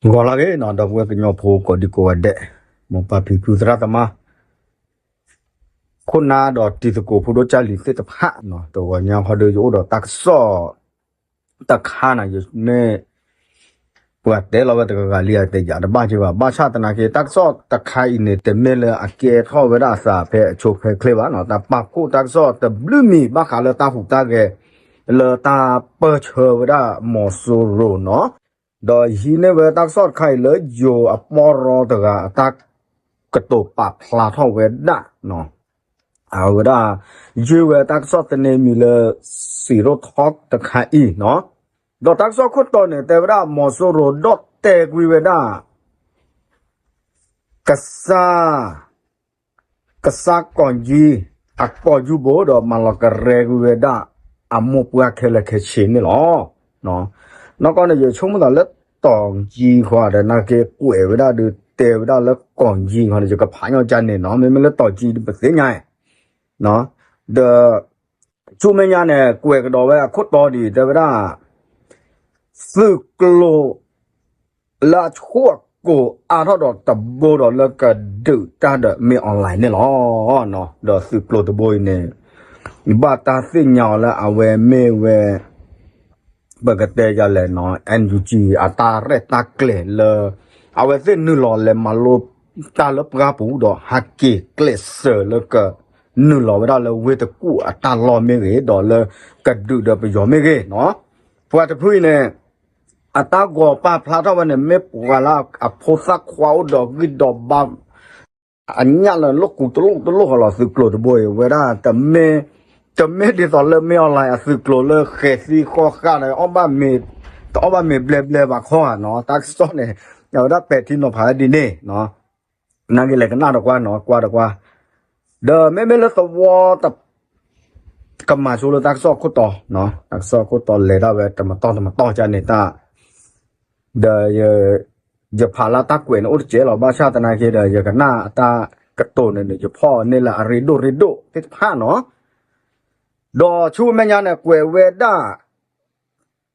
ဂီၤလၢအဂ့ၤနီၤ ဒီပုၢ်ဝဲၢ်ကညီဖိကိးဒံကိးဂၤဒဲး, မိၢ်ပၢ်ဖံဖုသရၣ်သမါ ခိၣ်နၢ်ဒီးတံၤသကိးဖိဒိၣ်ကၢ်လံၤသ့ၣ်တဖၣ်နီၤ, တဂီၤညါဃီဒီးယအိၣ်ဒီးတၢ်ကစီၣ်တခါနီၤ, ယမ့ၢ် ပှၤတဲလီၤဝဲတဂၤဂၤလံ အတယာ်တဘၣ်က့ဘၣ်, ဘၣ်ဆၣ်သနာ်က့ တၢ်ကစီၣ်တခါအံၤန့ၣ် တမ့ၢ်လၢအကဲထီၣ်ဝဲဒၣ်အသးဖဲအဆိဖဲချ့ဘၣ်နီၤ, တၢ်ပာ်ဖှိၣ်တၢ်ကစီၣ်တဘျုးမံၤ ဘၣ်ဃးလၢတၢ်ဟူးတၢ်ဂဲၤ လၢတၢ်ပၢၢ်ဆၢဝဲဒၣ်မီၤစိရိၤနီၤ, ဒီးဟံးန့ၢ်ဝဲတၢ်ကစီၣ်တခါအံၤလၢယိၤအပီရီတဂၤအတၢ်ကတိၤပာ်ဖျါထီၣ်ဝဲဒၣ် အဝဲဒၣ် ယုၢ်ဝဲတၢ်ကစီၣ်သန့မံၤလၢ စံးရိၣ်ထီၣ်တခါအံၤနီၤ, ဒီးတၢ်ကစီၣ်ခိၣ်တီန့ၣ် တဲဝဲဒၣ်မီၤစိရိၤဒီၣ်တဲာ်ကွံာ်ဝဲဒၣ် ကစၢ် ကစၢ်ကီၢ်ကၠံ အကီၢ်ယူဘိ ဒီးမၤလီၤကရဲကွံာ်ဝဲဒၣ် အမိၢ်ပှၢ်ခဲလၢာ်ခဲဆ့န့ၣ်လီၤ. နီၢ်ကီၢ်န့ၣ် ယဆိကမိၣ်သးလၢတီၢ်ကၠံဃီဒီး နာ်က့ကွဲးဝဲဒၣ်ဒီး တဲဝဲဒၣ်လၢကီၢ်ကၠံဃီန့ၣ် ယကဖးညီကၠါန့ၣ်နီၤ, မ့မ့ၢ်လၢတီၢ်ကၠံဒီးပသ့ၣ်ညါ ဒီး ဆူမဲာ်ညါန့ၣ် ကွဲးကဒီးဝဲအခိၣ်တီဒ်အံၤ တဲဝဲဒၣ် သုးကျိၤ လၢအဆိအကိာ်အါထီၣ်ဒီးတဘိဒီးလၢကဒုးတၢ်ဒီးမ့ၢ် online န့ၣ်လီၤ. ဒီးသုးကျိၤတဘိအံၤန့ၣ် ဘၣ်တၢ်သ့ၣ်ညါအီၤလၢအဝဲမ့ၢ်ဝဲ ပကတဲယၤလဲၣ်နီၤ NUG အတၢ်ရဲၣ်တၢ်ကျဲၤလၢ အဝဲသ့ၣ်နုာ်လီၤလဲၤမၤလိတၢ်လၢပှၢ်ပူၤဒီး ဟးက့ၤကျဲးစၢးလၢက နုာ်လီၤဝဲဒၣ်လၢဝ့ၢ်တကူၣ်အတၢ်လီၢ်မ့ၢ်ဂ့ၤ ဒီးလၢကဒုးဒီးပယီၤမ့ၢ်ဂ့ၤနီၤ, ပှၤတဖုအံၤန့ၣ် အတၢ်ဂီၤပာ်ဖျါထီၣ်ဝဲန့ၣ် မ့ၢ်ပှၤလၢအဖိသၣ်ခွါအိၣ်ဒီးဂံၢ်ဒီးဘါ အညၣ်လၢလိၣ်ကူတလိၣ်တလိၣ်ဃီလီၤ သုးကျိၤတဘိအံၤ ဝဲဒၣ် တမ့ၢ်ဒ်သိးလၢမ့ၢ် online အသုးကျိၤလၢဃဲၤသံဃီဃာ်ဒီး အီၣ်ဘၣ်မ့ၤ တအီၣ်ဘၣ်မ့ၤဘျဲဘျဲဘၣ်ခီဧါနီၤ, တၢ်ကစီၣ်န့ၣ် အဝဲဒၣ်ပဲာ်ထံနီၤဖးဒ်န့ၣ်နီၤ, နာ်က့လဲၤကနၣ်ဒီးကွၢ်နီၤ ကွၢ်ဒီးကွၢ်, ဒီးမ့မ့ၢ်လၢသဝီတ ကမၤဆိလၢတၢ်ကစီၣ်ခိၣ်တီ, တၢ်ကစီၣ်ခိၣ်တီလဲၤဒၣ်ဝဲတမတီၢ်တမတီၢ်ကန့ၣ်တၢ်, ဒီး ယဖးလၢတၢ်ကွဲးန့ၣ်အိၣ်တစဲးလီၤ ဘၣ်ဆၣ်သနာ်က့ဒီး ယကနၣ်အတၢ်ကတိၤန့ၣ်န့ၣ် ယဖီၣ်န့ၢ်လၢအရ့ဒိၣ်ရ့ဒိၣ်သ့ၣ်တဖၣ်နီၤ, ဒီးဆူမဲာ်ညါန့ၣ် ကွဲးဝဲဒၣ်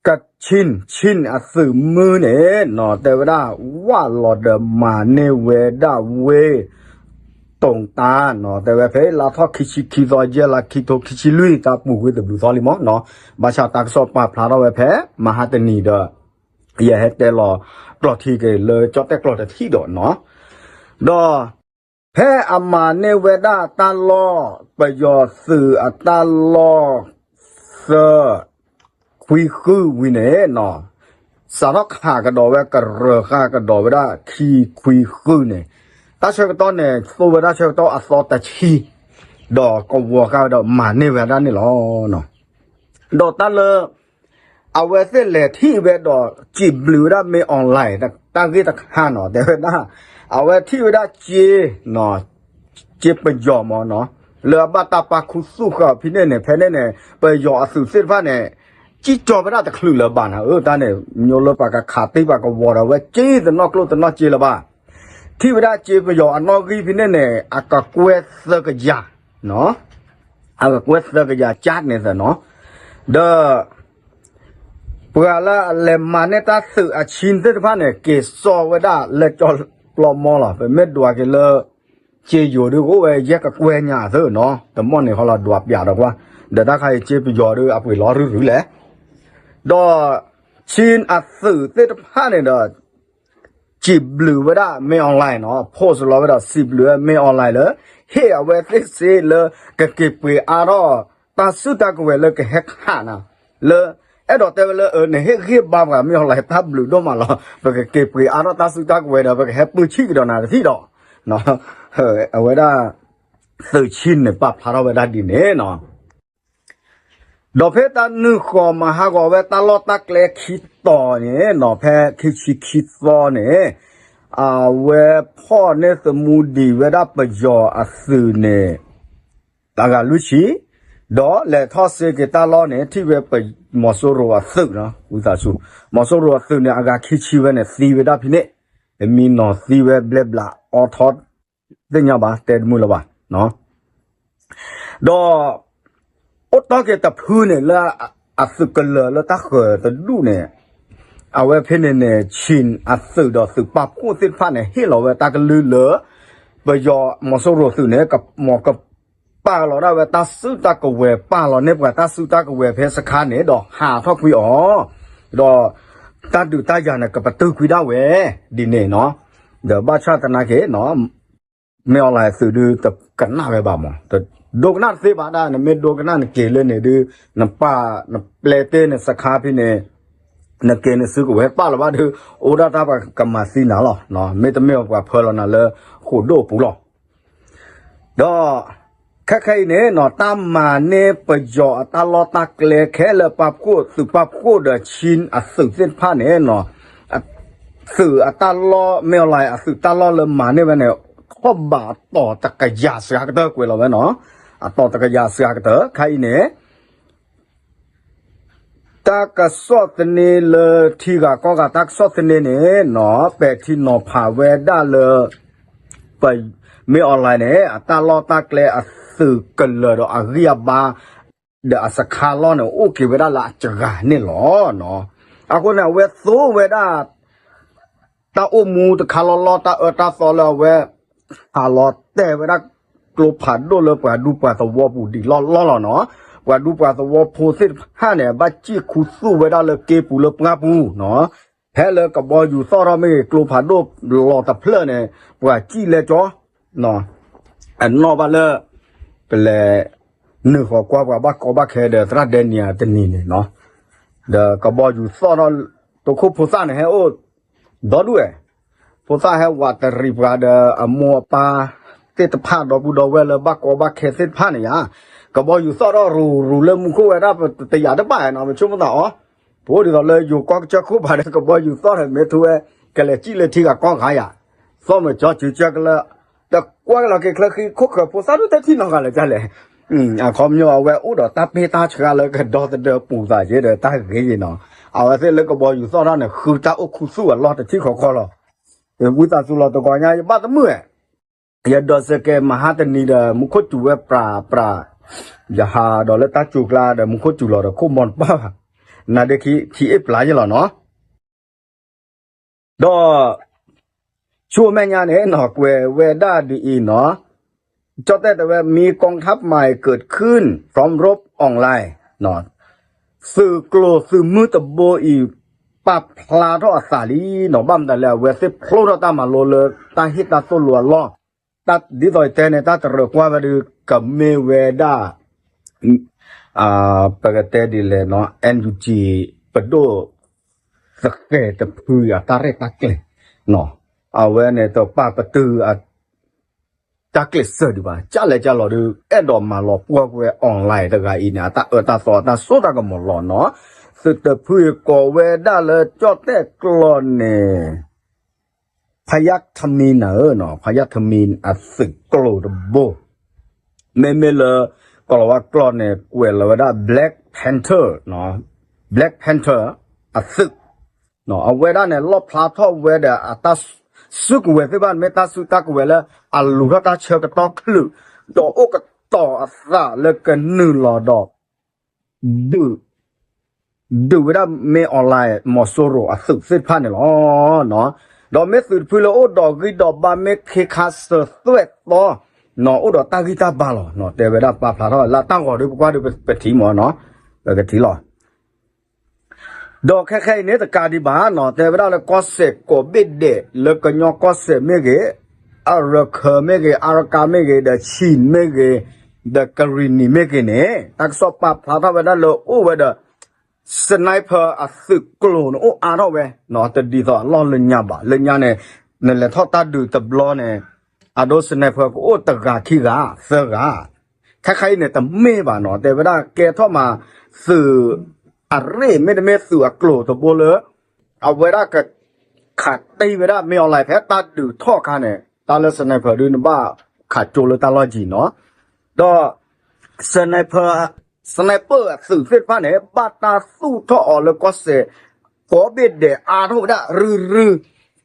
ကဆံၣ် ဆံၣ်အသုးမုၢ်န့ၣ်နီၤ တဲဝဲဒၣ် ဝးလီၤဒီးမၤန့ၢ်ဝဲဒၣ်ဝ့ၢ် တိာ်တၢ်နီၤ တဲဝဲဖဲလါထီၣ်ခံဆံခံသီ ယဲၢ်လါခံထိခံဆံလွံၢ် တၢ်ပူၤကွံာ်တဘျုးသီလံမ့ၢ်နီၤ, ဘၣ်ဆၣ်တၢ်ကစီၣ်ပာ်ဖျါထီၣ်ဝဲဖဲ မဟါတနံၤဒီး ယဟဲတဲလီၤကျိာ်ထံက့ၤလၢကၠီၣ်တဲၣ်ကျိာ်တထံၣ်ဒီးနီၤ, ဒီး ဖဲအမၤန့ၢ်ဝဲဒၣ်တၢ်လီၢ် ပယီၤသုးအတၢ်လီၢ် သၢ ခွံဃုဝံၤန့ၣ်နီၤ, စးထီၣ်ခးကဒီးဝဲကရၢဃာ်ကဒီးဝဲဒၣ်ခံခွံဃုန့ၣ်, တၢ်ဆၢကတီၢ်န့ၣ် သိဝဲဒၣ်ဆၢကတီၢ်အသီတဆံ, ဒီးကဝီၤဃာ်ဝဲဒီးမၤန့ၢ်ဝဲဒၣ်န့ၣ်လီၤ. ဒီးတၢ်လၢ အဝဲသ့ၣ်လဲၤထံၣ်ဝဲဒီး စံးဘျုးဝဲဒၣ်မ့ၢ် online တၢ်ဂ့ၢ်တခါနီၤ တဲဝဲဒၣ် အဝဲထံၣ်ဝဲဒၣ်စ့ စ့ပယီၤမ့ၢ်နီၤ, လၢအဘၣ်တၢ်ပာ်ခူသူၣ်ဃာ်ဖဲန့ၣ်န့ၣ် ဖဲန့ၣ်န့ၣ် ပယီၤအသုးသ့ၣ်တဖၣ်န့ၣ် စံၣ်ကၠီဝဲဒၣ်တချုးလၢၤဘၣ်နၤဧၢ, တၢ်န့ၣ် ညိလၢပှၤကခးတ့ၢ်ပှၤကဝီၤဒီး အဝဲစ့တနီၣ်ကျိၣ်တနီၣ်စ့လၢၤဘၣ်, ထံၣ်ဝဲဒၣ်စ့ပယီၤအနီၣ်ဂံၢ်ဖဲန့ၣ်န့ၣ် အကကွဲၢ်သၢကယၤ အကကွဲၢ်သၢကယၤကၠၣ်န့ၣ်သနီၤ, ဒီး ပှၤလၢအလဲၤမၤန့ၢ်တၢ်သုးအဆံသ့ၣ်တဖၣ်န့ၣ် က့ၤစိာ်ဝဲဒၣ်လၢကၠီပျီမီလီၤ. ပမ့ၢ်ဒွးက့ၤလၢ စ့ယိၤဒုးအိၣ်ဝဲယဲၢ်ကကွဲၢ်ညါအသၢနီၤ, တမီၢ်န့ၣ်ဃီလီၤဒွးပျးဒီးကွၢ်, ဒီးတၢ်ခါအံၤစ့ပယီၤဒုးအပှ့ၤလီၤရုၢ်ရုၢ်လဲၣ်, ဒီး ဆံအသုးသ့ၣ်တဖၣ်န့ၣ်ဒီး စံးဘျုးဝဲဒၣ်မ့ၢ် online နီၤ, post လီၤဝဲဒီးစံးဘျုးဝဲမ့ၢ် online လၢ ဟ့ၣ်အဝဲသ့ၣ်စ့လၢကက့ၤပှ့ၤအါထီၣ် တၢ်စုတၢ်ကဝဲၤလၢကဟဲခးနၤ, လၢ အဲၣ်ဒိးတဲဝဲလၢ နဟ့ၣ်ဂံၢ်ဘါပှၤမ့ၢ် online တၢ်ဘျုးဒိၣ်မးလီၤ, ပကက့ၤပှ့ၤအါထီၣ်တၢ်စုတၢ်ကဝဲၤဒီး ပကဟဲပၢဆံၣ်ကဒီးနၤတထံၣ်ဒီး အဝဲဒၣ် သုးဆံန့ၣ် ပာ်ဖျါထီၣ်ဝဲဒၣ်ဒ်န့ၣ်နီၤ. ဒီးဖဲတၢ်နုာ်ဃီၤမၤဟးဂီၤဝဲတၢ်လီၢ်တၢ်ကျဲခံတီၤန့ၣ်နီၤ, ဖဲခံဆံခံသီန့ၣ် အဝဲဖီၣ်န့ၢ်သမူဒံးဝဲဒၣ်ပယီၤအသုးန့ၣ် အဂၤလွံၢ်ဆံ, ဒီးလဲၤထီၣ်စ့က့ၤတၢ်လီၢ်န့ၣ် ထံၣ်ဝဲပ မီၤစိရိၤအသုး, ဝံသးစူၤ, မီၤစိရိၤအသုးန့ၣ် အဂၤခံဆံဝဲန့ၣ် သံဝဲဒၣ်ဖဲန့ၣ်, မံနီၤသံဝဲဘျဲဘျးအီထီ သ့ၣ်ညါဘၣ် တဲတမုာ်လၢၤဘၣ်. ဒီး အိၣ်တီၢ်က့ၤတဖုန့ၣ်လၢအသုးကလၢၤလၢတၢ်ဃၢၤတဒူၣ်န့ၣ်, အဝဲဖဲန့ၣ်န့ၣ် Chin အသုးဒီးသုးပာ်ဖှိၣ်သ့ၣ်တဖၣ်န့ၣ် ဟ့ၣ်လီၤဝဲတၢ်ကလုၢ်လၢ ပယီၤမီၤစိရိၤသုးန့ၣ် ကမီၤကပာ်လီၤဒၣ်ဝဲတၢ်စုတၢ်ကဝဲၤ ပာ်လီၤန့ၢ်ပှၤတၢ်စုတၢ်ကဝဲၤဖဲစခါန့ၣ် ဒီးဟးထီၣ်ကွံာ်အီၤ, ဒီးတၢ်ဒုးတၢ်ယၤန့ၣ် ကပတုာ်ကွံာ်ဒၣ်ဝဲ ဒ်န့ၣ်နီၤ, ဒီးဘၣ်ဆၣ်သနာ်က့ မ့ၢ်အီၤလၢသုးဒုး တကနၣ်ဝဲဘၣ်မး, ဒိကနၣ်တသ့ဘၣ်ဒၣ် နမ့ၢ်ဒိကနၣ်နက့ၤလၢန့ၣ်ဒုး နပာ်နပျဲတ့ၢ်နစခါဖဲန့ၣ် နက့ၤနစုကဝဲၤပာ်လီၤဘၣ်ဒုး အိၣ်ဒၣ်တၢ်ပှၤကမၤသံနၤလီၤ, မ့တမ့ၢ်ပှၤဖၢလီၤနၤလၢဃိာ်ဒိၣ်ပူၤလီၤ. ဒီးခဲခဲအံၤန့ၣ်နီၤ တၢ်မၤန့ၢ်ပယီၤအတၢ်လီၢ်တၢ်ကျဲခဲလၢာ် ပာ်ဖှိၣ်သုးပာ်ဖှိၣ်ဒီး Chin အသုးသ့ၣ်တဖၣ်န့ၣ်နီၤ သုးအတၢ်လီၢ် မ့ၢ်အီၤလၢ အသုးတၢ်လီၢ်လၢမၤန့ၢ်ဝဲန့ၣ် ခီၣ်ဘးအတီၤတကယၤစှၤကတၢၢ်ကွဲးလီၤဝဲနီၤ, အတီၤတကယၤစှၤကတၢၢ် ခဲအံၤန့ၣ် တၢ်ကစီၣ်သန့လၢထံဂၤကီၢ်ဂၤ တၢ်ကစီၣ်သန့န့ၣ်နီၤ ပဲာ်ထံနီၤဖးဝဲဒၣ်လၢ ပ မ့ၢ်အီၤလၢန့ၣ် အတၢ်လီၢ်တၢ်ကျဲအသုးကလၢၤဒီးအဂံၢ်အဘါ ဒီးအစခါလီၢ်န့ၣ် အိၣ်က့ၤဝဲဒၣ်လၢအစှၤဂၤန့ၣ်လီၤ. အဃိန့ၣ် အဝဲသိဝဲဒၣ် တၢ်အိၣ်မူတခါလီၤလီၤ တၢ်အၢတၢ်သီလၢအဝဲ ဟးလီၤတဲာ်ဝဲဒၣ် ကျိဖးဒိၣ်လၢပှၤဒူပှၤသဝီပူၤဒံးလီၢ်လီၢ်လီၤနီၤ. ပှၤဒူပှၤသဝီဖိသ့ၣ်တဖၣ်န့ၣ် ဘၣ်စံၣ်ခူသူၣ်ဝဲဒၣ်လၢက့ပူၤလၢပှၢ်ပူၤနီၤ. ဖဲလၢကဘီယူၤသီၣ်ထီၣ်မ့ၢ်ဂ့ၤ ကျိဖးဒိၣ်လီၤတဖျၢၣ်န့ၣ် ပှၤစံၣ်လဲကၠီ အနီၣ်ဘၣ်လၢ ပလဲၤ နုာ်ဃီၤကွၢ်ပှၤဘၣ်ကီဘၣ်ခဲဒီး သရၣ်ဒဲနံၤအတနံၤန့ၣ်နီၤ. ဒီးကဘီယူၤသီၣ်ထီၣ် တခိၣ်ဖိသၣ်န့ၣ်ဟဲအိၣ် ဒီဒူၣ်ဝဲ, ဖိသၣ်ဟဲဝးတရံးပှၤဒီးအမိၢ်အပၢ်သ့ၣ်တဖၣ် ဒီပုၢ်ဒီဝဲၢ်လၢဘၣ်ကီဘၣ်ခဲသ့ၣ်တဖၣ်န့ၣ်ယါ, ကဘီယူၤသီၣ်ထီၣ်ရူၤရူၤလၢမူခိၣ်ဝဲဒၣ် ပတယာ်တဘၣ်နီၤ ပဆိကမိၣ်သးအီၤ, ပအိၣ်ဒ်သိးလၢယိၤကီၢ်ကစၢၢ်ခိၣ်ဘၣ်ဒီး ကဘီယူၤသီၣ်ထီၣ်မ့ၢ်ထူဝဲ ကလဲၤစံၣ်လၢထံဂၤကီၢ်ဂၤယါ, သီၣ်မ့ၢ်ကၠီစုကၢကလၢ တကွၢ်ကလီၤက့ၤချၢဃံ ခိၣ်ဃၢၤဖိသၣ်ဒုးတထံၣ်နီတဂၤလၢၤဒ်လဲၣ်. အခီပညီအဝဲအိၣ်ဒီးတၢ်ပ့ၢ်တၢ်ဆှါလၢကဒီသဒၢပူၤသးက့ဒီးတၢ်ဂ့ၤနီၤ, အဝဲသ့ၣ်လၢကဘီယူၤသီၣ်ထီၣ်န့ၣ် ဃုတၢ်အိၣ်ခူသူၣ်အလီၢ်တထံၣ်ဃီဃီလီၤ. ဝံသးစူၤလီၤတဂီၤညါ ယဘၣ်တမုာ်ဧါ, ယဒိးစဲးကဲမဟါတနံၤဒီး မူခိၣ်စူၤဝဲပြးပြး, ယဟးဒီးလၢတၢ်စူၤကျါဒီး မူခိၣ်စူၤလီၤဒီးခိၣ်မီၤတပၢၢ်ဘၣ်, နဒ့ခံထံအ့ၣ်ပျါယလီၤနီၤ. ဒီး ဆူအမဲာ်ညါန့ၣ်နီၤ ကွဲးဝဲဒၣ်ဒ်အံၤနီၤ, ကၠီၣ်တဲၣ်တဲဝဲ มีกองทัพใหม่เกิดขึ้น พร้อมรบออนไลน์ သုးကျိၤသုးမုၢ်တဘိအံၤ ပာ်ဖျါထီၣ်အသးလံနီၤ, ဘၣ်မတၤလဲၣ် အဝဲသ့ၣ်ဖျိထီၣ်တၢ်မၤလိလၢတၢ်ဟ့ၣ်တၢ်သိၣ်လိအလီၢ်, ဒ်သိးယတဲန့ၣ် တၢ်တရၢၣ်ကွၢ်ဝဲဒီး ကမ့ၢ်ဝဲဒၣ် ပကတဲဒ်လဲၣ်နီၤ NUG ပဒိၣ် သဃဲၤတဖုအတၢ်ရဲၣ်တၢ်ကျဲၤ, အဝဲန့ၣ်တပာ်ပတုာ် တၢ်ကျဲးစၢးဒံးဘၣ်, ကၢ်လဲၤကၢ်လီၤဒီး အဲၣ်ဒိးမၤလီၤပှီၢ်ကွံာ်ဝဲ online တဂၤအံၤန့ၣ် အတၢ်အၢတၢ်သီ အတၢ်စိတၢ်ကမီၤလီၤနီၤ, သုးတဖုအံၤကိးဝဲဒၣ်လၢကၠီၣ်တဲၣ်ကျိာ်န့ၣ် ဖယါထမံနၤဧၢနီၤ, ဖယါထမံအသုးကျိၤတဘိ, မ့မ့ၢ်လၢ ကီၢ်လီၤဝါကျိာ်န့ၣ် ကွဲးလီၤဝဲဒၣ် Black Panther, Black Panther အသုး, အဝဲဒၣ်န့ၣ် လီၣ်ဖျါထီၣ်ဝဲဒီးအတၢ်စုကဝဲၤသ့ၣ်တဖၣ်န့ၣ် မ့ၢ်တၢ်စုတၢ်ကဝဲၤလၢ အလူၤထီၣ်တၢ်ဆၢကတီၢ်ချုး, ဒီးအိၣ်ကတီၤအသးလၢကနုာ်လီၤဒီး ဒုး ဒုးဝဲဒၣ်မ့ၢ် online မီၤစိရိၤအသုးသ့ၣ်တဖၣ်န့ၣ်လီၤ. ဒီးမ့ၢ်သုးတဖုလၢအိၣ်ဒီးဂံၢ်ဒီးဘါ မ့ၢ်ခ့ခါစၢၤသွဲၣ်သီ, အိၣ်ဒီးတၢ်ဂံၢ်တၢ်ဘါလီၤ. တဲဝဲဒၣ်ပာ်ဖျါထီၣ်လၢတၢ်ဂီၤဒီး ပကွၢ်ဒီးပထံၣ်မၢ်နီၤ, ပကထံၣ်လီၤ. ဒီးခဲခဲအံၤန့ၣ် တကးဒံးဘၣ်နီၤ, တဲဝဲဒၣ်လၢကီၢ်စဲၣ်ကိးဘ့ၣ်ဒဲး လၢကညီကီၢ်စဲၣ်မ့ၢ်ဂ့ၤ, အရခၢၣ်မ့ၢ်ဂ့ၤ, အါရကၤမ့ၢ်ဂ့ၤ, ဒီး Chin မ့ၢ်ဂ့ၤ, ဒီးကရံၣ်နံၣ်မ့ၢ်ဂ့ၤန့ၣ် တၢ်ကစီၣ်ပာ်ဖျါထီၣ်ဝဲဒၣ်လၢအိၣ်ဝဲဒီး sniper အသုးကျိၤန့ၣ် အိၣ်အါထီၣ်ဝဲ, တဒ်သိးအလီၢ်လၢညါဘၣ်. လၢညါန့ၣ် နလဲၤထီၣ်တၢ်ဒုးတဘျီန့ၣ် အဒိ sniper ကအိၣ်တဂၤခံဂၤ သၢဂၤ, ခဲခဲအံၤန့ၣ် တမ့ၢ်ဘၣ်နီၤ, တဲဝဲဒၣ်ကဲထီၣ်မး သုးအရ့ၣ် မ့တမ့ၢ်သုးအကျိၤတဘိလၢ အဝဲဒၣ်က ခးတံၢ်ဝဲဒၣ် မ့ၢ်အီၤလၢ ဖဲတၢ်ဒုးထီၣ်အခါန့ၣ် တၢ်လၢ sniper ဒုး နဘၣ်ခးကၠိလၢတၢ်လီၢ်ယံၤနီၤ, ဒီး sniper sniper အသုးသ့ၣ်တဖၣ်န့ၣ် ဘၣ်တၢ်သူၣ်ထီၣ်အီၤလၢကီၢ်စဲၣ် ကိးဘ့ၣ်ဒဲးအါထီၣ်ဝဲဒၣ်ရုၢ်ရုၢ်,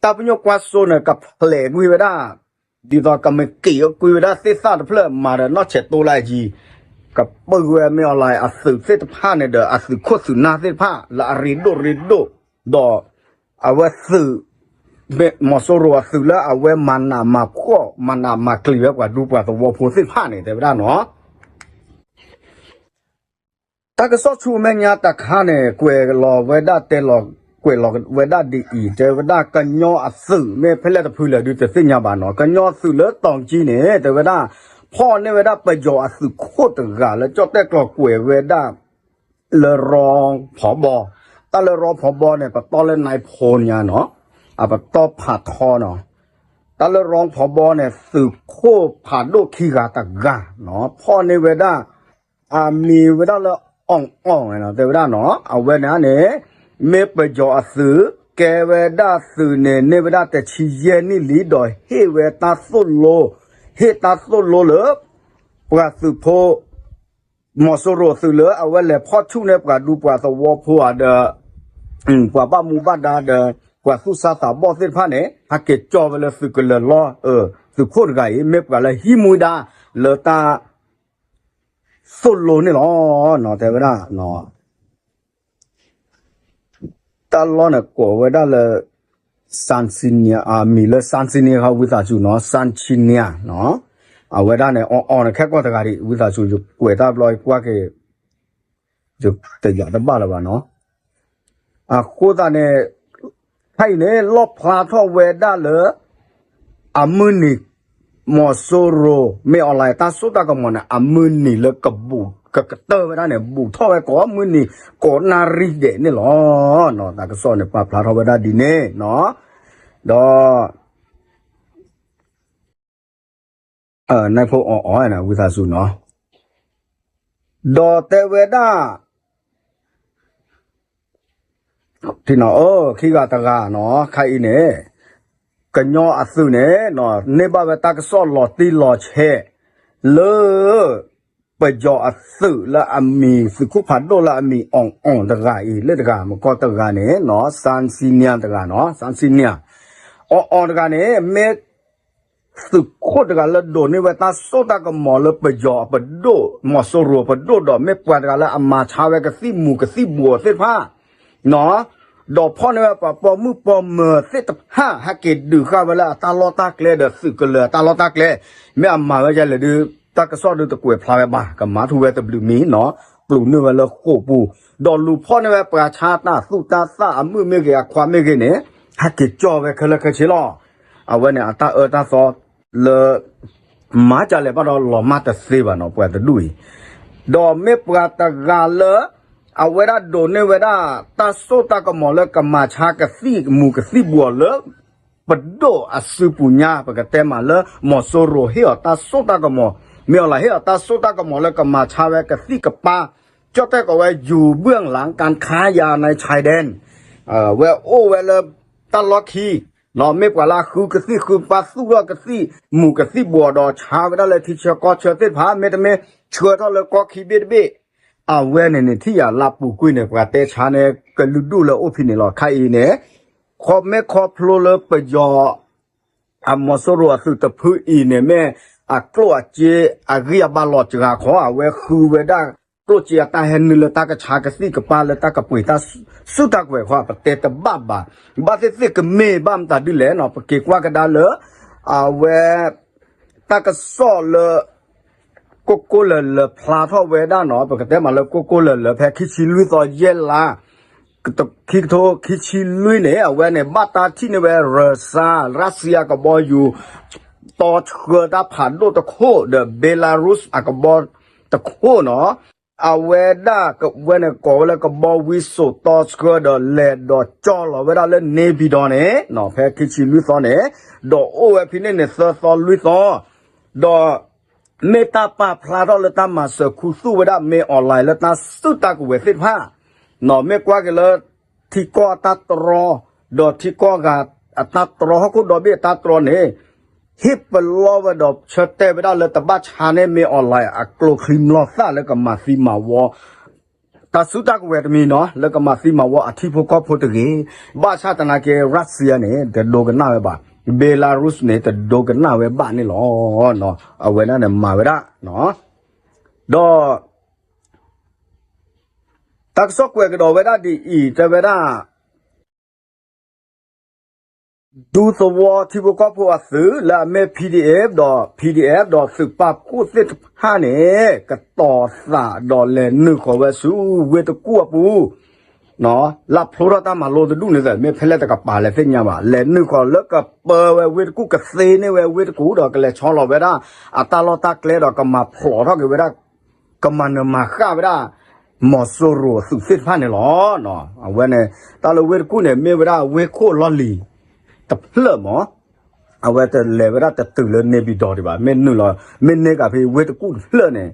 တၢ်ပညိၣ်ကွၢ်စိန့ၣ် ကဖျဲးကွံာ်ဝဲဒၣ် ဒ်သိးကမ့ၢ်က့ၤအီၤကွံာ်ဝဲဒၣ်သ့ၣ်သၣ်တဖျၢၣ်မၤဒီးနီၢ်ဆဲးတိလၢအယံၤ, ကပုၢ်ဝဲ မ့ၢ်အီၤလၢ အသုးသ့ၣ်တဖၣ်န့ၣ်ဒီး အသုးခိၣ်သုးနၢ်သ့ၣ်တဖၣ် လၢအရ့ဒိၣ်ရ့ဒိၣ်, ဒီး အဝဲသုး မီၤစိရိၤအသုးလၢအဝဲမၤနးမၤဖှီၣ် မၤနးမၤကျံၤဝဲပှၤဒူပှၤသဝီဖိသ့ၣ်တဖၣ်န့ၣ် တဲဝဲဒၣ်နီၤ. တၢ်ကစီၣ်ဆူမဲာ်ညါတခါန့ၣ် ကွဲးလီၤဝဲဒၣ်တဲလီၤ ကွဲးလီၤဝဲဒၣ်ဒ်အံၤ တဲဝဲဒၣ်ကညီအသုး မ့ၢ်ဖဲလဲၣ်တဖုလဲၣ်ဒုးတသ့ၣ်ညါဘၣ်နီၤ ကညီအသုးလၢတီၤကၠံန့ၣ် တဲဝဲဒၣ် ဖီၣ်န့ၢ်ဝဲဒၣ်ပယီၤအသုးခိၣ်တဂၤလၢကၠီၣ်တဲၣ်ကျီၤကွဲးဝဲဒၣ် လၢရီဖီဘီ တၢ်လၢရီဖီဘီန့ၣ် ပတီၢ်လၢနၢၣ်ဖိညါနီၤ အပတီၢ်ဖးထီနီၤ တၢ်လၢရီဖီဘီန့ၣ် သုးခိၣ်ဖးဒိၣ်ခံဂၤတဂၤနီၤ ဖီၣ်န့ၢ်ဝဲဒၣ် အမံၤဝဲဒၣ်လၢ အီၣ်အီၣ် တဲဝဲဒၣ်နီၤ အဝဲန့ၣ်န့ၣ် မ့ၢ်ပယီၤအသုး ကဲဝဲဒၣ်သုးန့ၣ် န့ၢ်ဝဲဒၣ်တဆံယဲၢ်နံၣ်လံ ဒီးဟ့ၣ်ဝဲတၢ်သိၣ်လိ ဟ့ၣ်တၢ်သိၣ်လိလၢ ပှၤသုးဖိ မီၤစိရိၤသုးလၢအဝဲလဲၤဖီၣ်ဆူၣ်န့ၢ်ပှၤဒူပှၤသဝီဖိဧါဒီး ပှၤဘၣ်မူဘၣ်ဒါဒီး ပှၤသူၣ်စၢ်သးဘီၣ်သ့ၣ်တဖၣ်န့ၣ် ဟဲက့ၤကၠီဝဲလၢသုးကလၢၤလီၤ သုးခိၣ်တဂၤအံၤ မ့ၢ်ပှၤလၢဟံးမူဒါလၢတၢ် သိၣ်လိန့ၣ်လီၤ. တဲဝဲဒၣ် တၢ်လီၢ်န့ၣ်ကိးဝဲဒၣ်လၢ Sentinel အမံၤလၢ Sentinel ခီ ဝံသးစူၤနီၤ Sentinel နီၤ အဝဲဒၣ်န့ၣ် အီၣ်အီၣ်န့ၣ် ခဲကီၢ်တဂၤဒံး ဝံသးစူၤ ယကွဲးတၢ်ဘျီ ယကွၢ်က့ၤ ယတယာ်တဘၣ်လၢၤဘၣ်နီၤ အဃိသတးန့ၣ် ခဲအံၤန့ၣ် လီၣ်ဖျါထီၣ်ဝဲဒၣ်လၢ အမုၢ်နံၤ မီၤစိရိၤ မ့ၢ်အီၣ်လဲၣ် တၢ်စိတၢ်ကမီၤန့ၣ် အမုၢ်နံၤလၢကဘူး ကကတၢၢ်ဝဲဒၣ်န့ၣ် ဘူးထီၣ်ဝဲကိးမုၢ်နံၤ ကိးနၣ်ရံၣ်ဒဲးန့ၣ်လီၤ. တၢ်ကစီၣ်န့ၣ် ပာ်ဖျါထီၣ်ဝဲဒၣ်ဒ်န့ၣ်နီၤ ဒီး နၢၣ်ဖိအီၣ်အီၣ် ဝံသးစူၤနီၤ ဒီးတဲဝဲဒၣ် ထံၣ်နီၤဧၢ ခံဂၤတဂၤနီၤ ခဲအံၤန့ၣ် ကညီအသုးန့ၣ် န့ၢ်ဘၣ်ဝဲတၢ်ကစီၣ်လီၤတံၢ်လီၤဆဲး လၢ ပယီၤအသုးလၢအမံၤ သုးခိၣ်ဖးဒိၣ်လၢအမံၤ အီၣ်အီၣ်တဂၤအံၤ လၢတဂၤ မကီၢ်တဂၤန့ၣ်နီၤ Sentinel တဂၤနီၤ Sentinel အီၣ်အီၣ်တဂၤန့ၣ် မ့ၢ် သုးခိၣ်တဂၤလၢဒိးန့ၢ်ဝဲတၢ်စိတၢ်ကမီၤလၢပယီၤအပဒိၣ် မီၤစိရိၤအပဒိၣ်ဒီး မ့ၢ်ပှၤတဂၤလၢအမၤဆါဝဲကသံၣ်မူၤကသံၣ်ဘှီးသ့ၣ်တဖၣ် ဒီးဖီၣ်န့ၢ်ဝဲပှၤပိာ်မုၣ်ပိာ်မၢၤသ့ၣ်တဖၣ် ဟဲက့ၤဒုးဃာ်ဝဲလၢအတၢ်လီၢ်တၢ်ကျဲဒီးသုးကလၢၤအတၢ်လီၢ်တၢ်ကျဲ မ့ၢ်အမၤဝဲဒ်လဲၣ်ဒုး တၢ်ကစီၣ်ဒုးတကွဲးဖျါဝဲဘၣ် ကမၤထူဝဲတဘျုးမံၤနီၤ ပျိးန့ၢ်ဝဲလၢဃိာ်ပူၤ ဒီးလူၤဖီၣ်န့ၢ်ဝဲပှၤဆါတၢ်သူၣ်တၢ်သၣ်အမုၣ်မ့ၢ်ဂ့ၤအခွါမ့ၢ်ဂ့ၤန့ၣ် ဟဲက့ၤကၠီဝဲခဲလၢာ်ခဲဆ့လီၤ. အဝဲန့ၣ်အတၢ်အၢတၢ်သီလၢ မၤကလဲၣ်ဘၣ်ဒီးလီၤမၢ်တသ့ဘၣ်နီၤ ပှၤတဒူၣ်အံၤ ဒီးမ့ၢ်ပှၤတဂၤလၢ အဝဲဒၣ်ဒိးန့ၢ်ဝဲဒၣ် တၢ်စိတၢ်ကမီၤလၢကမၤဆါကသံၣ်မူၤကသံၣ်ဘှီးလၢ ပဒိၣ်အစုပူၤညါ ပကတဲမးလၢ မီၤစိရိၤဟ့ၣ်အီၤတၢ်စိတၢ်ကမီၤ မ့ၢ်အီၤလၢဟ့ၣ်အီၤတၢ်စိတၢ်ကမီၤလၢကမၤဆါဝဲကသံၣ်ကပၢ် ကၠီၣ်တဲၣ်ကိးဝဲ ယူၤဘၢၣ်လၣ် ကၣ်ခါယၤ နၢၤဆဲးဒဲၣ် ဝဲအိၣ်ဝဲလၢ တၢ်လီၢ်ခံ မ့ၢ်ပှၤလၢအဃုကသံၣ်ဃုပၢ် သူၣ်ထီၣ်ကသံၣ်မူၤကသံၣ်ဘှီးဒီးဆါဝဲဒၣ်လၢထံဆၢကီၢ်ဆၢသ့ၣ်တဖၣ် မ့တမ့ၢ်ဆှၢထီၣ်လၢကီၢ်ခံဘ့ၣ်တဘ့ၣ် အဝဲန့ၣ်န့ၣ် ထံၣ်ယၤလၢပူၤကွံာ်န့ၣ် ပှၤတဲဆါန့ၣ် ကလုာ်ဒူၣ်လၢအိၣ်ဖဲန့ၣ်လီၤ. ခဲအံၤန့ၣ် ခီမ့ၢ်ခီဖျိလၢပယီၤ အမီၤစိရိၤအသုးတဖုအံၤန့ၣ် မ့ၢ်အကျိၣ်အစ့အဂံၢ်အဘါလီၤစှၤခီ အဝဲဃုဝဲဒၣ်ကျိၣ်စ့အတၢ်ဟဲနုာ်လၢတၢ်ကဆါကသံၣ်ကပၢ်လၢတၢ်ကပှ့ၤတၢ်စုတၢ်ကဝဲၤခီ ပတဲတဘၣ်ဘၣ်. ဘၣ်သ့ၣ်သ့ၣ်ကမ့ၢ်ဘၣ်မတၤဒ်လဲၣ်နီၤ ပက့ၤကွၢ်ကဒါလၢ အဝဲ တၢ်ကစီၣ်လၢ ကိၢ်ကိၢ်လၢၤလၢၤဖျါထီၣ်ဝဲဒၣ်နီၤ ပကတဲမးလၢကိၢ်ကိၢ်လၢၤလၢၤ ဖဲခံဆံလွံၢ်သီယဲၢ်လါ ခံကထိခံဆံလွံၢ်န့ၣ် အဝဲန့ၣ် ဘၣ်တၢ်ထံၣ်န့ၢ်ဝဲ ရၢၡါ Russia အကဘီယူၤ တီဆှၢတၢ်ဖးဒိၣ်တခိၣ်ဒီး Belarus အကဘီတခိၣ်နီၤ အဝဲဒၣ်ဝဲန့ၣ်ကိးဝဲလၢကဘီဝံစိာ်တီဆှၢဒီးလဲၤဒီးကၠီလီၤဝဲဒၣ်လၢ နေပြည်တော် န့ၣ် ဖဲခံဆံလွံၢ်သီန့ၣ် ဒီးအိၣ်ဝဲဖဲန့ၣ်န့ၣ် သၢသီလွံၢ်သီ ဒီး မ့ၢ်တၢ်ပာ်ဖျါထီၣ်လၢတၢ်မၤစၢၤခူသူၣ်ဝဲဒၣ် မင်းအောင်လှိုင် လၢတၢ်စုတၢ်ကဝဲၤသ့ၣ်တဖၣ် မ့ၢ်ကွၢ်က့ၤလၢ ထံကီၢ်အတၢ်တြီ ဒီးထံကီၢ်ဂၤအတၢ်တြီ ဟီၣ်ခိၣ်ဒီဘ့ၣ်အတၢ်တြီန့ၣ် ဟ့ၣ်ပလီၢ်ဝဲဒီးဆၢတဲာ်ဝဲဒၣ်လၢတဘၣ်ဆါန့ၢ် မင်းအောင်လှိုင် အကျိချံမျိာ်သၣ်လၢကမၤသံမၤဝီ တၢ်စုတၢ်ကဝဲၤတမံၤနီၤ လၢကမၤသံမၤဝီအထံဖိကီၢ်ဖိတဂ့ၤ. ဘၣ်ဆၣ်သနာ်က့ Russia န့ၣ် တဒိကနၣ်ဝဲဘၣ်, Belarus န့ၣ် တဒိကနၣ်ဝဲဘၣ်န့ၣ်လီၤ. အဝဲဒၣ်န့ၣ်မၤဝဲဒၣ် ဒီး တၢ်ကစီၣ်ကွဲးကဒီးဝဲဒၣ်ဒ်အံၤ တဲဝဲဒၣ် ဒူသဝီထံဖိကီၢ်ဖိအသုးလၢအမ့ၢ် P D F ဒီး P D F ဒီးသုးပာ်ဖှိၣ်သ့ၣ်တဖၣ်န့ၣ် ကတီၤသးဒီးလဲၤနုာ်ဃီၤဝဲဆူဝ့ၢ်တကူၣ်အပူၤ လၢဖျိထီၣ်တၢ်မၤလိတဒူၣ်န့ၣ် မ့ၢ်ဖဲလဲၣ်တကပၤလဲၣ်သ့ၣ်ညါဘၣ် လဲၤနုာ်ဃီၤလၢကပၢဝဲဝ့ၢ်တကူၣ် ကသ့န့ၢ်ဝဲဝ့ၢ်တကူၣ်ဒီးကလဲၤဆီလီၤဝဲဒၣ် အတၢ်လီၢ်တၢ်ကျဲဒီးကမၤဖျိးထီၣ်က့ၤဝဲဒၣ် ကမၤနၢၤမၤဃၣ်ဝဲဒၣ် မီၤစိရိၤအသုးသ့ၣ်တဖၣ်န့ၣ်လီၤ. အဝဲန့ၣ် တၢ်လၢဝ့ၢ်တကူၣ်န့ၣ် မ့ၢ်ဝဲဒၣ်ဝ့ၢ်ခိၣ်လီၢ်လံၤတဖျၢၣ်မး အဝဲတလဲၤဝဲဒၣ်တတုၤလၢန့ၣ်ပၠံၤဒီးဒံးဘၣ် မ့ၢ်နုာ်လီၤ မ့ၢ်န့ၢ်ကးဖဲဝ့ၢ်တကူၣ်တဖျၢၣ်န့ၣ်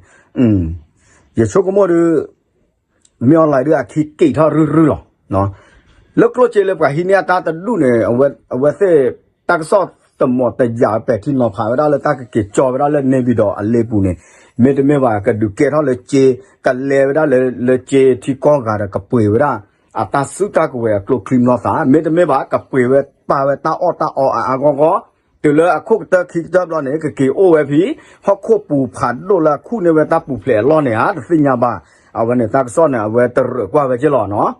ယဆိကမိၣ်ဒီး မ့ၢ်အီၤလဲၣ်ဒုးအခံက့ၤထီၣ်ရုၢ်ရုၢ်လီၤ. လၢကျိၣ်စ့လၢပှၤဟံးန့ၢ်အတၢ်တဒူၣ်န့ၣ် အဝဲသ့ၣ် တၢ်ကစီၣ်တမီၤတယာ်ပဲာ်ထံနီၤဖးဝဲဒၣ်လၢတၢ်ကက့ၤကၠီဝဲဒၣ်လၢ န့ၣ်ပၠံၤဒီးအလ့ပူၤန့ၣ် မ့တမ့ၢ်ဘၣ် ကဒုးကဲထီၣ်လၢကၠ့ ကလဲၤဝဲဒၣ်လၢကၠ့ထံကီၢ်ဂၤဒီးကပှ့ၤဝဲဒၣ် အတၢ်စုတၢ်ကဝဲၤအကျိချံမျိာ်သၣ် မ့တမ့ၢ်ဘၣ် ကပှ့ၤဝဲပာ်ဝဲတၢ်အီၣ်တၢ်အီအါအါဂီၢ်ဂီၢ် တုၤလၢအခိၣ်ကတၢၢ်ခံကတၢၢ်ဘျီန့ၣ် ကက့ၤအိၣ်ဝဲဖဲ ဟီၣ်ခိၣ်ပူၤဖးဒိၣ်လၢအခူၣ်န့ၢ်ဝဲတၢ်ပူၤဖျဲးအလီၢ်န့ၣ်ဧါ တသ့ၣ်ညါဘၣ်. အဝဲန့ၣ်တၢ်ကစီၣ်န့ၣ် အဝဲတရၢးကွၢ်ဝဲက့လီၤနီၤ.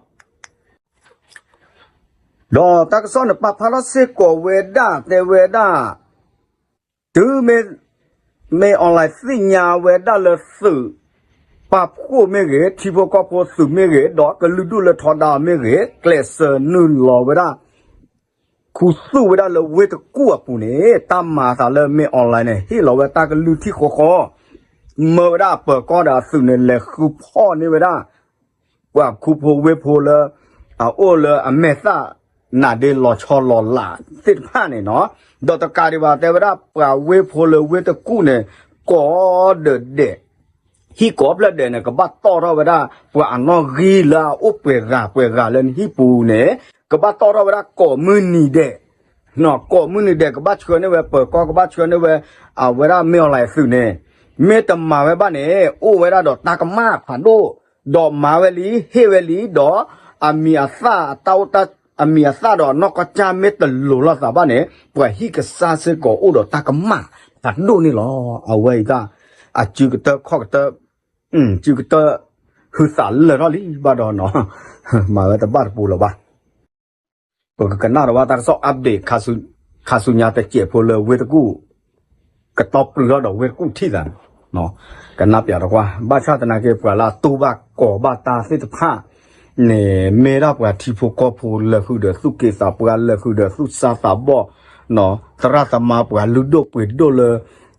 ဒီးတၢ်ကစီၣ်န့ၣ် ပာ်ဖျါထီၣ်စ့ၢ်ကီးဝဲဒၣ် တဲဝဲဒၣ် တုၤမ့ၢ် မ့ၢ်အီၤလဲၣ်သ့ၣ်ညါဝဲဒၣ်လၢသုးပာ်ဖှိၣ်မ့ၢ်ဂ့ၤ ထံဖိကီၢ်ဖိသုးမ့ၢ်ဂ့ၤ ဒီးကလုာ်ဒူၣ်လၢထီဒါအီၤမ့ၢ်ဂ့ၤ ကျဲးစၢးနုာ်လီၤဝဲဒၣ် ခူသူၣ်ဝဲဒၣ်လၢဝ့ၢ်တကူၣ်အပူၤန့ၣ် တၢ်မၤအသးလၢမ့ၢ်အီၤလဲၣ်န့ၣ် ဟ့ၣ်လီၤဝဲတၢ်ကလုၢ်ထံၣ်ဃီဃီ မၢဝဲဒၣ်အပၢၤကီၢ်ဒီးအသုးန့ၣ် လဲၤဃုဖီၣ်န့ၢ်ဝဲဒၣ် ပှၤခူဖိဝ့ၢ်ဖိလၢ အအိၣ်လၢအမဲာ်သၣ် နးဒ့လီၤဆီလီၤလးသ့ၣ်တဖၣ်န့ၣ်နီၤ, ဒီးတကးဒံးဘၣ်တဲဝဲဒၣ်ပှၤဝ့ၢ်ဖိလၢဝ့ၢ်တကူၣ်န့ၣ် ကိးဒၢးဒဲး ဟံၣ်ကိးဖျၢၣ်ဒဲးန့ၣ် ကဘၣ်တီၣ်ထီၣ်ဝဲဒၣ် ပှၤအနီၣ်ဂံၢ်လၢအအိၣ်ပှဲၤဂၤပှဲၤဂၤလၢနဟံၣ်ပူၤန့ၣ် ကဘၣ်တီၣ်ထီၣ်ဝဲဒၣ်ကိးမုၢ်နံၤဒဲး ကိးမုၢ်နံၤဒဲး ကဘၣ်ဆှၢန့ၢ်ဝဲပၢၤကီၢ် ကဘၣ်ဆှၢန့ၢ်ဝဲ အဝဲဒၣ်မ့ၢ်အီၤလဲၣ်သုးန့ၣ် မ့ၢ်တမၤဝဲဘၣ်န့ၣ် အိၣ်ဝဲဒၣ်ဒီးတၢ်ကမၣ်ဖးဒိၣ်, ဒီးမၤဝဲလံ ဟ့ၣ်ဝဲလံ ဒီးအမံၤအသၣ် အတၢ်အိၣ်တၢ် အမံၤအသၣ်ဒီးနီၢ်ကီၢ်ကၢ်မ့ၢ်တလိၤလိာ်သးဘၣ်န့ၣ် ပှၤဟံၣ်ကစၢ်စ့ၢ်ကီးအိၣ်ဒီးတၢ်ကမၣ်ဖးဒိၣ်န့ၣ်လီၤ. အဝဲအံၤတၢ် အစုကတၢၢ်ခီၣ်ကတၢၢ် စုကတၢၢ် ဟုသးလၢာ်ထီၣ်လံဘၣ်ဒီးနီၤ မၤဝဲတဘၣ်တပူၤလၢၤဘၣ်. ပကကနၣ်ဒီးဘၣ်တၢ်ကစီၣ် update ခါဆူညါတစဲးဖိလၢဝ့ၢ်တကူၣ် ကတီပျုၤထီၣ်ဒီးဝ့ၢ်တကူၣ်ထံၣ်သးန့ၣ် ကနၣ်ပၠးဒီးကွၢ် ဘၣ်ဆၣ်သနာ်က့ ပှၤလၢအတူၢ်ဘၣ်ကီၤဘၣ်တၢ်သ့ၣ်တဖၣ်န့ၣ် မ့ၢ်ဒၣ်ပှၤထံဖိကီၢ်ဖိလၢာ်ဃုာ်ဒီးသူၣ်က့သးပှၢ် လၢာ်ဃုာ်ဒီးသူၣ်စၢ်သးဘီၣ် သရၣ်သမါပှၤလုၢ်ဒိၣ်ပှ့ၤဒိၣ်လၢ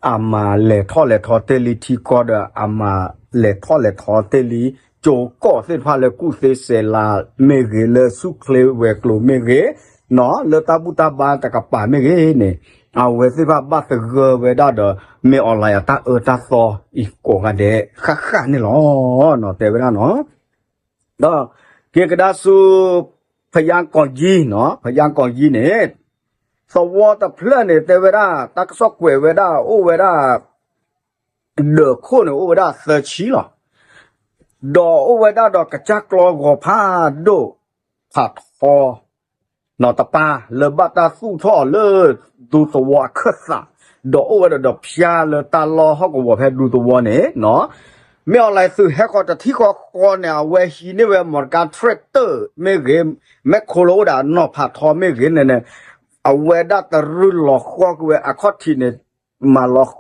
အမၤလဲၤထီၣ်လဲၤထီတ့ၢ်လံထံကီၢ်ဒီး အမၤလဲၤထီၣ်လဲၤထီတ့ၢ်လံ ကၠိကီၢ်သ့ၣ်တဖၣ်လၢကူၣ်သ့စဲးလၤမ့ၢ်ဂ့ၤ လၢဆူၣ်ချ့ဝဲၤကျိၤမ့ၢ်ဂ့ၤ လၢတၢ်ဘူၣ်တၢ်ဘါတကပၤမ့ၢ်ဂ့ၤန့ၣ် အဝဲသ့ၣ်တဖၣ်ဘၣ်သဂၢၢ်ဝဲဒၣ်ဒီး မ့ၢ်အီၤလဲၣ်အတၢ်အၢတၢ်သီအံၤကိးဂၤဒဲး ဃၣ်ဃၣ်န့ၣ်လီၤ. တဲဝဲဒၣ်နီၤ ဒီးက့ၤကဒါဆူ ဖယါကီၤယံၤနီၤ ဖယါကီၤယံၤန့ၣ် သဝီတဖျၢၣ်န့ၣ် တဲဝဲဒၣ် တၢ်ကစီၣ်ကွဲးဝဲဒၣ် အိၣ်ဝဲဒၣ် ဒၢးခိၣ်န့ၣ် အိၣ်ဝဲဒၣ်သၢဆံလီၤ. ဒီးအိၣ်ဝဲဒၣ်ဒီးကစၢ်ကျီဂီၤဖးဒိၣ် ဖးထီ နီၤတပၢ် လၢဘၣ်တၢ်သူၣ်ထီၣ်အီၤလၢ ဒူသဝီအခၢၣ်သး ဒီးအိၣ်ဝဲဒီးဒီးဖၠါလၢတၢ်လီၢ်ဟီၣ်ကဝီၤဖဲဒူသဝီန့ၣ်နီၤ မ့ၢ်အီၤလဲၣ်သုးဟဲဃီၤတထံၣ်ဃီဃီန့ၣ် အဝဲဟံးန့ၢ်ဝဲ မော်တော်ကား tractor မ့ၢ်ဂ့ၤ မ့ၢ်ခိလၢအိၣ်ဒီးအနီၢ်ဖးထီမ့ၢ်ဂ့ၤန့ၣ်န့ၣ် အဝဲဒၣ်တရုၢ်လီၤဃီကွံာ်ဝဲအခီၣ်ထံးန့ၣ် မၤလီၤ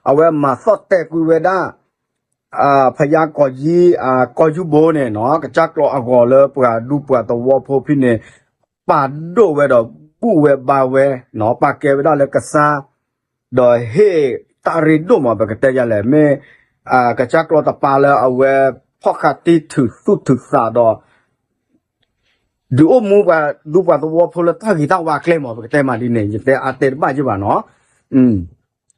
အဝဲမၤသီၣ်တဲာ်ကွံာ်ဝဲဒၣ် ဖယါကီၤယံၤ ကီၢ်ယူၢ်ဘိန့ၣ်နီၤ ကစၢ်ကျီအဂီၤလၢပှၤဒူပှၤသဝီဖိဖဲန့ၣ် ပာ်ဒိၣ်ဝဲဒီးဘူၣ်ဝဲဘါဝဲနီၤ ပာ်ကဲဝဲဒၣ်လၢကစၢ် ဒီးဟ့ၣ်တၢ်ရ့ဒိၣ်မး ပကတဲယၤလဲၣ် မ့ၢ် ကစၢ်ကျီတပၢ်လၢအဝဲ ဖီၣ်ဃာ်တံၢ်ထုးသူၣ်ထုးသးဒီး ဒုးအိၣ်မူပှၤဒူပှၤသဝီဖိလၢတၢ်ဂ့ၤတၢ်ဝါကျဲမး ပကတဲမးဒ်န့ၣ် ယတဲအါတဲတဘၣ်ယ့ၢ်ဘၣ်နီၤ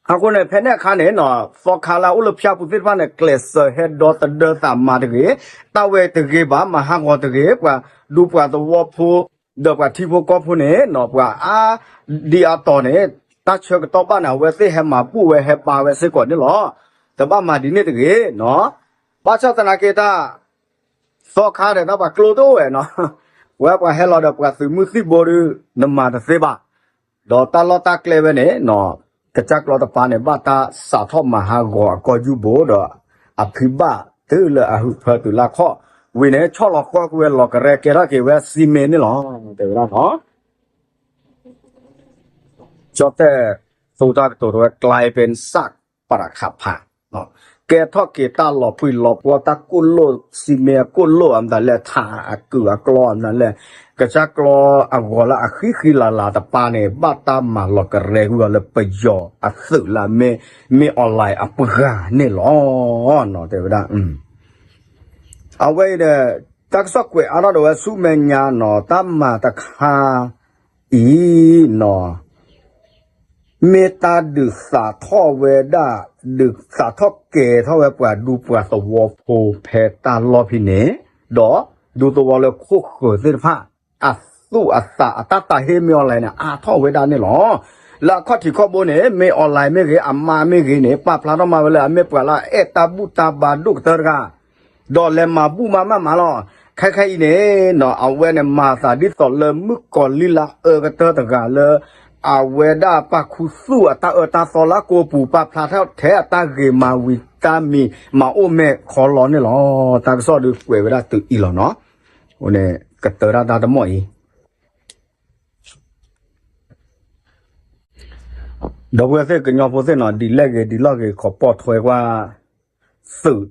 အဃိန့ၣ် ဖဲန့ၣ်အခါန့ၣ်နီၤ သီခါလၢအအိၣ်လၢဖၠါပူၤသ့ၣ်တဖၣ်န့ၣ် ကျဲးစၢးဟဲဒီသဒၢသးမၤတဂ့ၤ, တၢ်ဝဲတဂ့ၤဘၣ် မၤဟးဂီၤတဂ့ၤ, ပှၤဒူပှၤသဝီဖိ ဒီးပှၤထံဖိကီၢ်ဖိန့ၣ်နီၤ ပှၤအါဒံအါတီၤန့ၣ် တၢ်ဆၢကတီၢ်ဘၣ်န့ၣ် အဝဲသ့ၣ်ဟဲမၤဘူၣ်ဝဲဟဲဘါဝဲစ့ၢ်ကီးန့ၣ်လီၤ. တဘၣ်မၤဒ်န့ၣ်တဂ့ၤနီၤ ဘၣ်ဆၣ်သနာ်က့တၢ် သီခါဒီးတၢ်ပှၤကျိတအိၣ်ဝဲနီၤ, ဝဲပှၤဟဲလီၤဒီးပှၤသုးမုၢ်သံၣ်ဘိဒီး နမၤတသ့ဘၣ်. ဒီးတၢ်လီၢ်တၢ်ကျဲဝဲန့ၣ်နီၤ ကစၢ်ကျီတပၢ်န့ၣ် ဘၣ်တၢ်စးထီၣ်မၤဟးဂီၤအကီၢ်ယူၢ်ဘိဒီး အဖံဘၣ်တုၤလၢအဟုးဖၢတုၤလၢခီၣ်ဝံၤန့ၣ် ဆီၣ်လီၤဃီကွံာ်ဝဲလီၤကရဲကဲထီၣ်က့ၤဝဲစံမ့ၢ်န့ၣ်လီၤ. တဲဝဲဒၣ်နီၤ ကၠီၣ်တဲၣ်သူတၢ်ကတိၤတဝဲ กลายเป็นซากปรักหักพัง ကဲထီၣ်က့ၤတၢ်လီၤပှံၢ်လီၤပှီၢ် တၢ်ကိၣ်လိၣ် စံမ့ၢ်အကိၣ်လိၣ် အမတၤလဲၣ် ထးအကုာ်အကျီ အမတၤလဲၣ် ကစၢ်ကျီအဂီၤလၢအဃံဃံလၤလၤတပၤန့ၣ် ဘၣ်တၢ်မၤလီၤကရဲဃုာ်အီၤလၢပယီၤအသုးလၢ မင်းအောင်လှိုင် အပှၤန့ၣ်လီၤ. တဲဝဲဒၣ် အဝဲအံၤဒီး တၢ်ကစီၣ်ကွဲးအါထီၣ်ဒီးဝဲဆူမဲာ်ညါနီၤ တၢ်မၤတခါအံၤနီၤ မ့ၢ်တၢ်ဒုးသးထီၣ်ဝဲဒၣ် ဒုးသးထီၣ်ကဲၤထီၣ်ဝဲပှၤဒူပှၤသဝီဖိဖဲတၢ်လီၢ်ဖဲန့ၣ် ဒီးဒူသဝီလၢခိၣ်ဃၢၤသ့ၣ်တဖၣ် အသူၣ်အသးအတၢ်တာ်ဟ့ၣ်မင်းအောင်လှိုင်န့ၣ် အါထီၣ်ဝဲဒၣ်န့ၣ်လီၤ. လၢအခီၣ်ထံးခီၣ်ဘိန့ၣ် မင်းအောင်လှိုင်မ့ၢ်ဂ့ၤ အမါမ့ၢ်ဂ့ၤန့ၣ် ပာ်ဖျါထီၣ်မးဝဲလၢအမ့ၢ်ပှၤလၢအအဲၣ်တၢ်ဘူၣ်တၢ်ဘါဒိၣ်ကတၢၢ်တဂၤ ဒီးလဲၤမၤဘူၣ်မးမးမးလီၤ. ခဲခဲအံၤန့ၣ်နီၤ အဝဲန့ၣ်မၤသးဒ်သိးလၢမုၣ်ကီၤလံၢ်လၢအအၢကတၢၢ်တဂၤလၢ အဝဲဒၣ်ပာ်ခူသူၣ်အတၢ်အၢတၢ်သီလၢအကိာ်ပူၤ ပာ်ဖျါထီၣ်ထဲအတၢ်ဂ့ၤမၤဝံၤတၢ်မံၤမၤအိၣ်မဲာ်ခီလီၤန့ၣ်လီၤ. တၢ်ကစီၣ်ဒုးကွဲးဝဲဒၣ်တုၤအံၤလီၤနီၤ. အဃိန့ၣ် ကတၢၢ်တၢ်တၢ်တမီၢ်အံၤ ဒီပုၢ်ဝဲၢ်သ့ၣ်ကညီဖိသ့ၣ်နီၤ ဒ်လဲၣ်ဂ့ၤဒ်လဲၣ်ဂ့ၤ ခိးပိာ်ထွဲကွၢ် သုး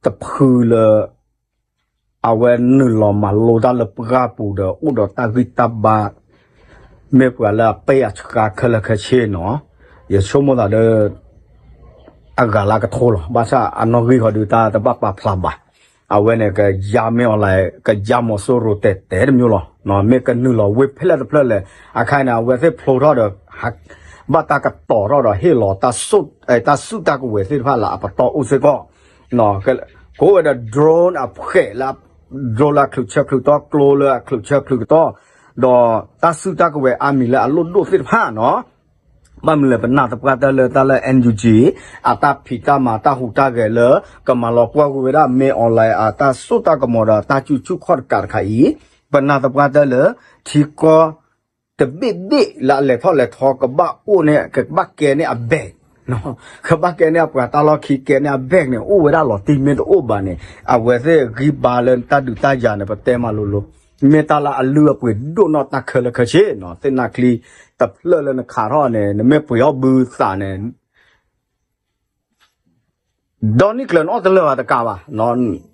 တဖုလၢ အဝဲနုာ်လီၤမၤလိတၢ်လၢပှၢ်ပူၤဒီး အိၣ်ဒီးတၢ်ဂံၢ်တၢ်ဘါ မ့ၢ်ပှၤလၢအပ့ၢ်အဆှါခဲလၢာ်ခဲဆ့နီၤ. ယဆိကမိၣ်သးဒီး အဂၤလၢကထိလီၤ. ဘၣ်ဆၣ်အနီၣ်ဂံၢ်ဃီဒုးတၢ်တဘၣ်ပာ်ဖျါဘၣ်. အဝဲန့ၣ် ကယါမင်းအောင်လှိုင် ကယါမီၤစိရိၤတဲာ်တဲာ်တမျိုးလီၤ. မ့ၢ်ကနုာ်လီၤဝ့ၢ်ဖဲလဲၣ်တဖျၢၣ်လဲၣ် အခါန့ၣ် အဝဲသ့ၣ်ဖျိထီၣ်ဒီး ဘၣ်တၢ်ကတီၤထီၣ်ဒီးဟ့ၣ်လီၤ တၢ်စုၣ်တၢ်ကဝဲၤသ့ၣ်တဖၣ်လၢအပတီၢ်အိၣ်စ့ၢ်ကီး ကအိၣ်ဝဲဒီး drone အဖှဲးလၢ drone လၢအချုးဆၢချုးတီ ကျိလၢအချုးဆၢချုးကတီၢ် ဒီးတၢ်စုၣ်တၢ်ကဝဲၤအါမံၤလၢအလိၣ်ဒိၣ်သ့ၣ်တဖၣ်နီၤ. ဘၣ်မနုၤလဲၣ် ပနာ်သပှၢ်တၢၢ်လၢတၢ်လၢ NUG အတၢ်ဖံးတၢ်မၤတၢ်ဟူးတၢ်ဂဲၤလၢ ကမၤလီၤပှီၢ်ကွံာ်ဝဲဒၣ် မင်းအောင်လှိုင် အတၢ်စိတၢ်ကမီၤဒီးတၢ်စုဆူၣ်ခီၣ်တကးတခါအံၤ ပနာ်သပှၢ်တၢၢ်လၢ ထံကီၢ် တဘ့ၣ်ဘ့ၣ်လၢအလဲၤထီၣ်လဲၤထီကဘၣ်အိၣ်န့ၣ် ကဘၣ်ကဲန့ၢ်အ bag ကဘၣ်ကဲန့ၢ်အပှၤတၢ်လီၢ်ခံ ကဲန့ၢ်အ bag န့ၣ် အိၣ်ဝဲဒၣ်လီၤတံၢ် မ့ၢ်တအိၣ်ဘၣ်န့ၣ် အဝဲသ့ၣ်ဂံၢ်ဘါလၢတၢ်ဒုးတၢ်ယၤန့ၣ် ပတဲမးလိၤလိၤ မ့ၢ်တၢ်လၢအလုၢ်အပှ့ၤဒိၣ်နီၢ်တၢ်ခဲလၢာ်ခဲဆ့နီၤ. သ့ၣ်နၢ်ချံတဖျၢၣ်လၢနခးထီၣ်န့ၣ် နမ့ၢ်ပှ့ၤအီၣ်ဘုသးန့ၣ် ဒီနံၣ်ကျၢၤနအီၣ်တလၢာ်ဘၣ်တကးဘၣ်.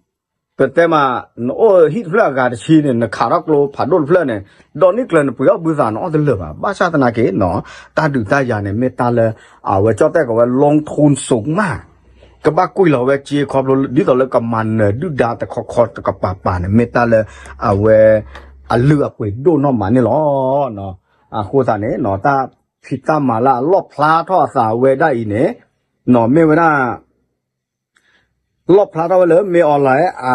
ပတဲမး နအိၣ်ဟံၣ်တဖျၢၣ်အဂၤတဆံန့ၣ် နခးထီၣ်ကျိဖးဒိၣ်တဖျၢၣ်န့ၣ် ဒီနံၣ်ကျၢၤနပှ့ၤအီၣ်ဘုသးနအီၣ်တလၢာ်ဘၣ်. ဘၣ်ဆၣ်သနာ်က့နီၤ တၢ်ဒုးတၢ်ယၤန့ၣ် မ့ၢ်တၢ်လၢ အဝဲကၠီၣ်တဲၣ်ကီးဝဲ လီထူၣ်စိမး ကဘၣ်ကွံာ်လီၤဝဲစ့ခီဖျိ ဒ်သိးလၢကမၤနၢၤဒုၣ်ဒါတခီခီတကပၤပၤန့ၣ် မ့ၢ်တၢ်လၢ အဝဲ အလုၢ်အပှ့ၤဒိၣ်နီၢ်မးန့ၣ်လီၤ. အဃိသတးန့ၣ်နီၤ တၢ်ဖံးတၢ်မၤလၢအလီၣ်ဖျါထီၣ်အသးဝဲဒၣ်အံၤန့ၣ် နီၤ မ့ၢ်ဝဲဒၣ် လီၣ်ဖျါထီၣ်ဝဲလၢ မင်းအောင်လှိုင် အ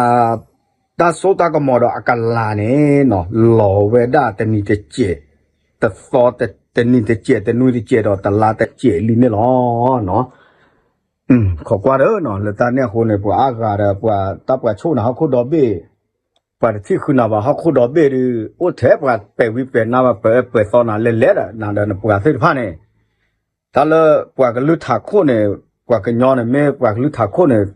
တၢ်စိတၢ်ကမီၤဒီးအကလၤန့ၣ်နီၤ လီၤဝဲဒၣ်တနံၤတစဲး တသီတနံၤတစဲး တနွံတစဲးဒီးတလါတစဲးလံန့ၣ်လီၤ. ခိးကွၢ်ဒီး လၢတၢ်န့ၣ်အဃိန့ၣ် ပှၤအါဂၤဒီး ပှၤတၢ်ပှၤဆိၣ်နၤဟီၣ်ခိၣ်ဒီဘ့ၣ် ပှၤတထံၣ်ဃုနၤဘၣ်ဟီၣ်ခိၣ်ဒီဘ့ၣ်ဒီး အိၣ်ထဲပှၤပဲာ်ဝံပဲာ်နါဘၣ် ပှၤပဲာ်သီနၤလဲၤလဲၤဒီး နၤဒီးနပှၤသ့ၣ်တဖၣ်န့ၣ် တၢ်လၢပှၤကလုၢ်ထးခိၣ်န့ၣ် ပှၤကညီန့ၣ် မ့ၢ်ပှၤကလုၢ်ထးခိၣ်န့ၣ်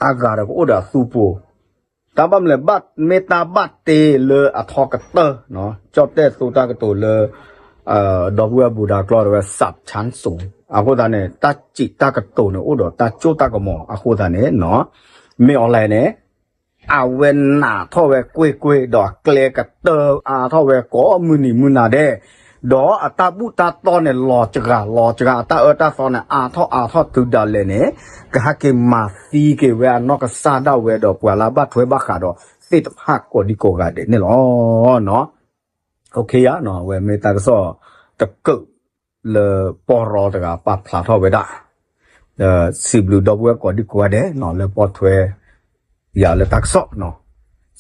အါဂၤဒီးကအိၣ်ဒီးအသူပူၤ တၢ်ဘၣ်မနုၤလဲၣ် မ့ၢ်တၢ်ဘၣ်တ့လၢအထီကတၢၢ် ကၠီၣ်တဲၣ်သိတၢ်ကတိၤလၢ ဒီပုၢ်ဝဲၢ်ဘူးဒးကျီဒီးဝဲ စးထၢၣ်စိၤ အဃိသတးန့ၣ် တၢ်စံးတၢ်ကတိၤန့ၣ် အိၣ်ဒီးတၢ်ကၠိတၢ်ကမီၤအဃိသတးန့ၣ် မင်းအောင်လှိုင်န့ၣ် အဝဲနာ်ထီၣ်ဝဲကွ့ၢ်ကွ့ၢ် ဒီးအကျဲကတၢၢ်အါထီၣ်ဝဲကိးမုၢ်နံၤမုၢ်နၤဒဲး, ဒီးအတၢ်ဘူၣ်တၢ်တီၢ်န့ၣ် လီၤစှၤလီၤစှၤ အတၢ်အၢတၢ်သီန့ၣ် အါထီၣ်အါထီၣ်တုၤဒၣ်လဲာ်န့ၣ် ကဟဲက့ၤမၤသံက့ၤဝဲအနီၢ်ကစၢ်ဒၣ်ဝဲဒီးပှၤလၢအဘၣ်ထွဲဘၣ်ဃးဒီး သ့ၣ်တဖၣ်ကိးဒံကိးဂၤဒဲးန့ၣ်လီၤ. အဝဲမ့ၢ်တၢ်ကစီၣ်တကုာ် လၢပီၢ်ရီတဂၤပာ်ဖျါထီၣ်ဝဲဒၣ်, ဒီးစံးဘျုးဒီပုၢ်ဝဲၢ်ကိးဒံကိးဂၤဒဲးလၢပီၢ်ထွဲယၤလၢတၢ်ကစီၣ်,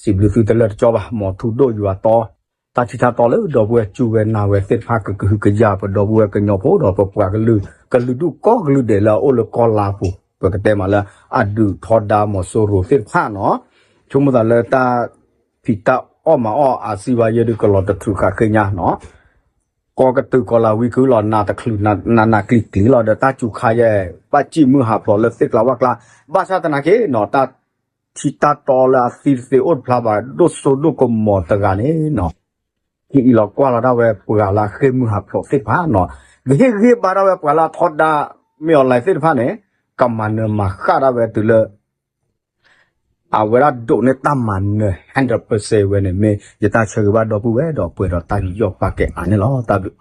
စံးဘျုးသုတလၢာ်တကၠီဘၣ်, မ်ထူဒိၣ်ယွၤတီ, တၢ်ထံတၢ်တီလၢဒီပုၢ်ဝဲၢ်စူၢ်ဝဲနာ်ဝဲသ့ၣ်တဖၣ်ကကဟုကယာ် ပဒီပုၢ်ဝဲၢ်ကညီဖိဒီးပပှၤကလုာ် ကလုာ်ဒူၣ်ကိးကလုာ်ဒဲးလၢအအိၣ်လၢကီၢ်လါပူၤ, ပကတဲမးလၢအဒုးထီဒါမီၤစိရိၤသ့ၣ်တဖၣ်နီၤ, ဆိကမိၣ်သးလၢတၢ် ဖံးတၢ်အီၣ်မၤအီၣ်အစံးဘၣ်ယဲဒုးကလီၤတထုးဃာ်ဃ့ညါနီၤ, ကီၢ်ကတုၤကီၢ်လၤဝံၤခုလီၤ နးတချုးနးနးကျံၤကျံၤလီၤ ဒီးတၢ်စူၤခါယဲ ဘၣ်စံၣ်မုၢ်ဟးဖျိးလၢသ့ၣ်ကျါဝၣ်ကျါ, ဘၣ်ဆၣ်သနာ်က့နီၤ တၢ်ထံတၢ်တီလၢအသံတသ့အိၣ်တဖျါဘၣ် ဒိၣ်စိဒိၣ်ကမီၤတဂၤန့ၣ်နီၤ ဟ့ၣ်အံၤလီၤကွၢ်လီၤဒၣ်ဝဲပှၤလၢအဃ့ၢ်မုၢ်ဟးဖျိးသ့ၣ်တဖၣ်နီၤ, ကဟ့ၣ်ဂံၢ်ဟ့ၣ်ဘါဒၣ်ဝဲပှၤလၢအထီဒါ မ့ၢ်အီၤလဲသ့ၣ်တဖၣ်န့ၣ် ကမၤနၢၤမၤဃၣ်ဒၣ်ဝဲတုၤလၢ အဝဲဒၣ်ဒိးန့ၢ်တၢ်မၤနၢၤ hundred percent ဝဲန့ၣ် မ့ၢ်ယတၢ်ဆၢဂ့ၤဘၣ်ဒီပုၢ်ဝဲၢ်ဒီးပှဲၤဒီးတၢ်ယူးယီၣ်ပာ်ကဲအါန့ၣ်လီၤ. တၢ်ဘျုး